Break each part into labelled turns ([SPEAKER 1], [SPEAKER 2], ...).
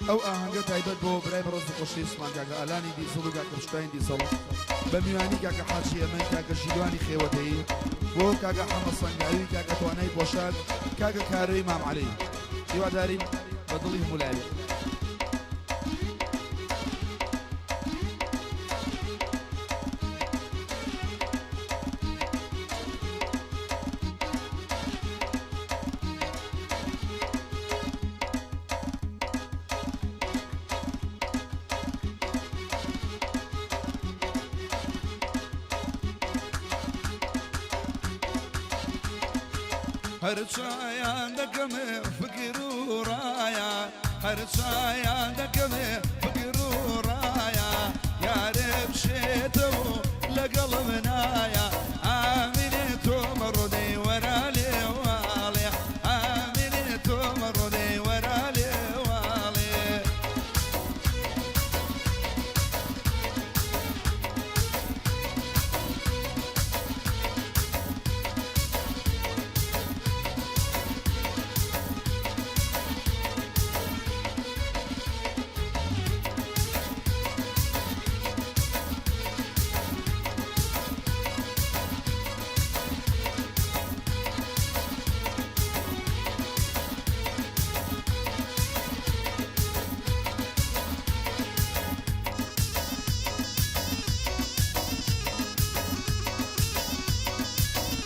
[SPEAKER 1] ئەو ئاهەنگە تایبەت بۆ برای بەڕێز و خۆشەویستمان کاکە ئالانی دیزڵ و کاکە پشتاین دیزڵ بە میوانی کاکە حاجی ئەمەن کاکە ژیلوانی خێوەتەیی بۆ کاکە حەمە سەنگاوی کاکە توانای پۆشاک کاکە کارۆی مام عەلی هیوادارین بە دڵی هەموو لایەک. هەرچیان دەکەمێ فکر و ڕایە هەرچیان دەکەمێ فکر و ڕایە یارێ بشێتەوە لەگەڵ منایە ئامینێ تۆ مەڕۆ دەی وەرە لێواڵێ ئامینێ تۆ مەڕۆ دەی وەرە لێواڵێ.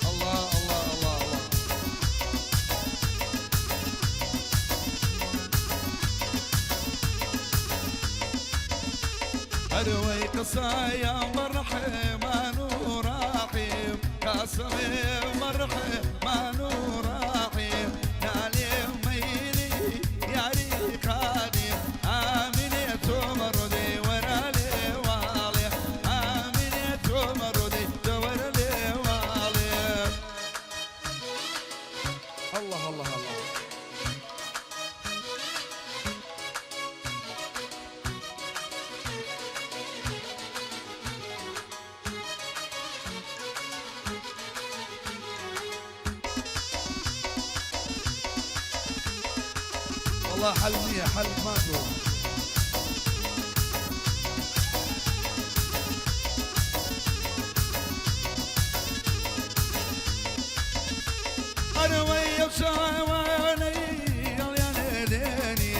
[SPEAKER 1] ئەڵا ئەڵا ئەڵا ئەڵا. هەروەی قسایان بەڕحێمان و ڕاحیم قاسمێ مەڕحێمان و ڕاحیم نالێ مەیلی یاری قادی ئامینێ تۆ مەڕۆ دەی وەرە لێواڵێ ئامینێ تۆ مەڕۆ دەی دەوەرە لێواڵێ الله الله الله. والله حل نییە حل ماتوە. ئەرەوەی ئەو چاوانەی هەڵیانێ دێنی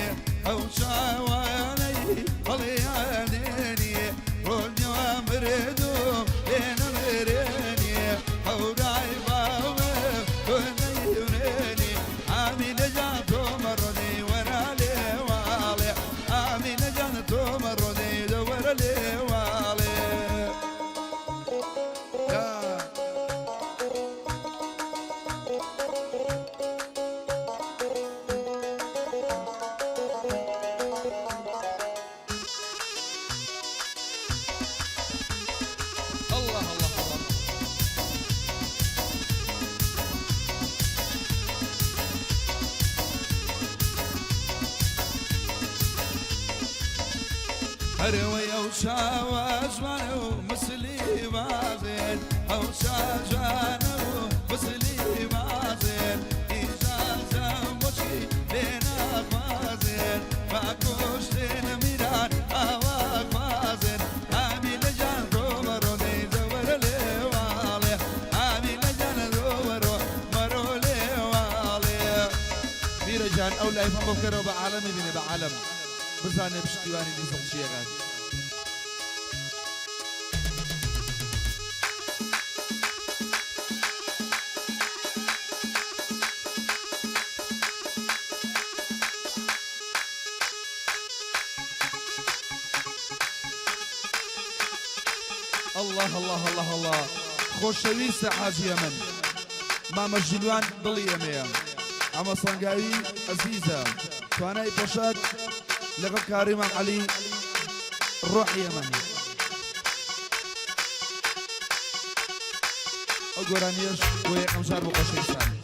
[SPEAKER 1] ئەو چاوانەی هەڵیانێنی ڕۆنیوە مردوم لێنە مرێنی هەورای باوە تۆ نەیورێنی ئامینە جان تۆ مەڕۆنی وەرە لێواڵێ ئامینە جان تۆ مەڕۆنی دەوەرە لێواڵێ یا. الله الله الله. هەرەوەی ئەو چاوە جوانە و مسلی بازێت ئەو چاجانە و مسلی بازێت ئیجازەم بۆچی لێ ناخوازێت با کوشتن میران ئاوا خوازێت ئامینە جان تۆ مەڕۆ دەی دەوەرە لێواڵێ ئامینە جان تۆ مەڕۆ مەڕۆ لێواڵێ. میرە جان ئەو لایفەم بۆ بکەرەوە بە عالەمی بینێ بە عالەم بزانێ پشتیوانی دیزڵ چیەکات. اللە اللە اللە اللە خۆشەویستە حاجی ئەمن مامە ژیلوان دڵی ئێمەیە ئەمە سەنگاوی ئەزیزە توانای پۆشاک لەگەڵ کاری مام عەلی ڕۆحی ئەمن ئەو گۆرانیەش بۆ یەکەم جار بۆ خۆشەویستان.